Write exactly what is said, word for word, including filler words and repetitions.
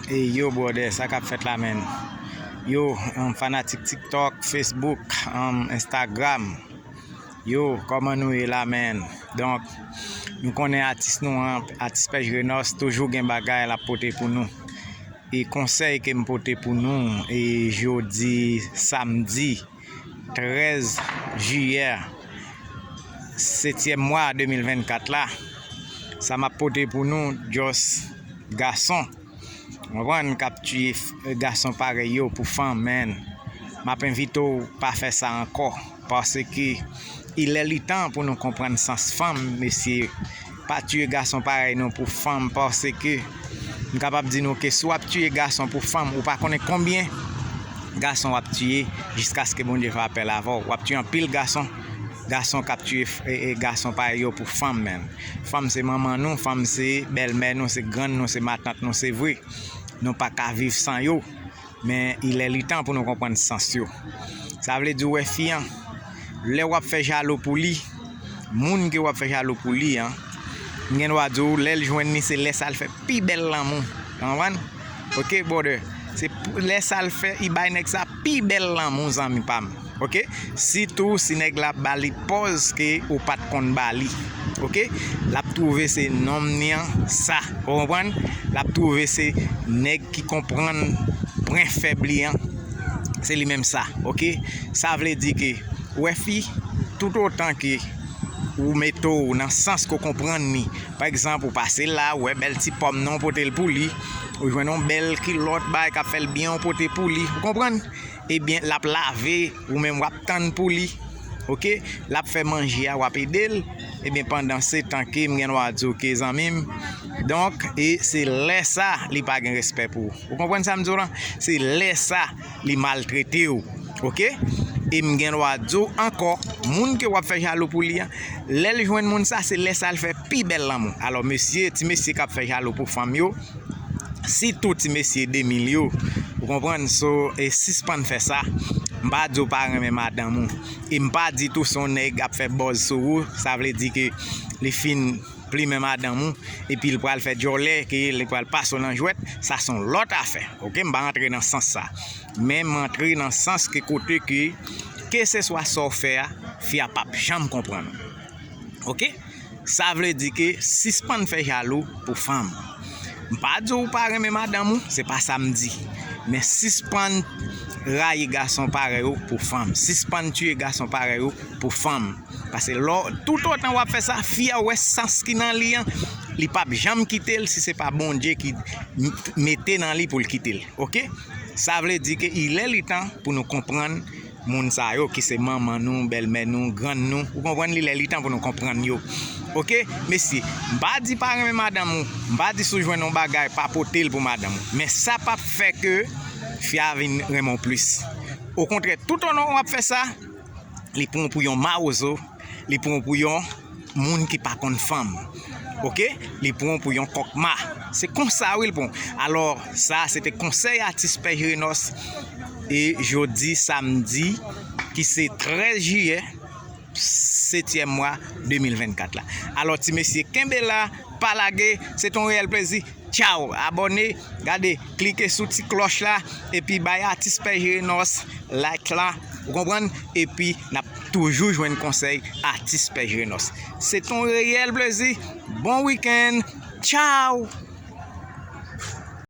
E yo, brother, sa k ap fèt la, man? Yo, um, fanatik TikTok, Facebook, um, Instagram. Yo, kòman nou ye la, man? Donk, nou konnen atis nou an, atis Pèj Renòs, toujou gen bagay l ap pote pou nou. E konsèy ke m pote pou nou, e jodi samdi trèz jiyè, setyèm mwa de mil vennkat la, sa m ap pote pou nou, just gason, w konprann, k ap tiye f-, gason parèy yo pou fanm, man. M ap envite w pa fè sa ankò, paske il est le temps pou nou konprann sans fanm, mesye. Pa tiye gason parèy nou pou fanm, paske m kapab di nou ke si w ap tiye gason pou fanm, ou pa konnen konbyen gason w ap tiye jiskaske Bondye fè apèl avè w. W ap tiye anpil gason, gason k ap tiye f-, e, e, gason parèy yo pou fanm, man. Fanm se manman nou, fanm se bèlmè nou, se grann nou, se matant nou, se vre. Nou pa ka viv san yo. Men il est le temps pou nou konprann sans yo. Sa vle di, ou wè fi an, lè w ap fè jalou pou li, moun ke w ap fè jalou pou li an, m gen dwa di w, lè l jwenn li, se lè sa l fè pi bèl lanmou. Ou konprann? Ok, brother. Se pou, lè sa l fè, li bay nèg sa pi bèl lanmou, zanmi pa m. Ok? Sitou si nèg la ba li pòz ke ou pa t konn ba li. Ok? L ap twouve se nonm li an sa. Ou konprann? L ap twouve se nèg ki konprann pwen fèb li an. Se li menm sa. Ok? Sa vle di ke, ou wè fi, toutotan ke ou mete w nan sans ke w konprann li. Pa egzanp, ou pase la, ou wè bèl ti pòm nan, ou pote l pou li. Ou jwenn yon bèl kilòt, bagay k ap fè l byen, ou pote pou li. Ou konprann? Ebyen, l ap lave, ou menm w ap tann pou li. Ok? L ap fè manje a, w ap ede l. Ebyen, pandan se tan ke m gen dwa di w ke zanmi m. Donk, e se lè sa, li pa gen respè pou ou. Ou konprann sa m di w lan? Se lè sa, li maltrete w. Ok? E m gen dwa di w ankò, moun ke w ap fè jalou pou li an, lè l jwenn moun sa, se lè sa l fè pi bèl lanmou. Alò, mesye, ti mesye k ap fè jalou pou fanm yo, sitou ti mesye de mil yo, ou konprann? So, e sispann fè sa. M pa di w pa renmen madanm ou. E m pa di tou se yon nèg ap fè buzz sou ou, sa vle di ke li fin plimen madanm ou, epi l pral fè djòlè, ke li pral pase w nan jwèt, sa se yon lòt afè. Ok? M pa antre nan sans sa. Men m antre nan sans ke kote ke, keseswa sa w fè a, fi a p ap janm konprann ou. Ok? Sa vle di ke sispann fè jalou pou fanm. M pa di w pa renmen madanm ou, se pa sa m di. Men sispann rayi gason parèy ou pou fanm. Sispann tiye gason parèy ou pou fanm. Paske lò, toutotan w ap fè sa, fi a wè sans ki nan li an, li p ap janm kite l si se pa Bondye ki m-, mete nan li pou l kite l. Ok? Sa vle di ke il est le temps pou nou konprann moun sa yo ki se manman nou, bèlmè nou, grann nou. Ou konprann, li lè li tan pou nou konprann yo. Ok, mesye, m pa di pa renmen madanm ou, m pa di si w jwenn yon bagay, pa pote l pou madanm ou. Men sa p ap fè ke fi a vin renmen w plis. Okontrè, toutotan w ap fè sa, li pran w pou yon mawozo, li pran w pou yon moun ki pa konn fanm. Ok? Li pran w pou yon kòkma. Se konsa wi l pran w. Alò, sa se te konsèy atis Pè Jerenòs. E jodi samdi, ki se trèz jiyè, setyèm mwa de mil vennkat la. Alò, ti mesye, kenbe la, pa lage, se te yon reyèl plezi. Tchaw, abòne, gade, klike sou ti klòch la, epi bay atis Pè Jerenòs like la, ou konprann? Epi n ap toujou jwenn konsèy atis Pè Jerenòs. Se te yon reyèl plezi. Bon wikenn. Tchaw!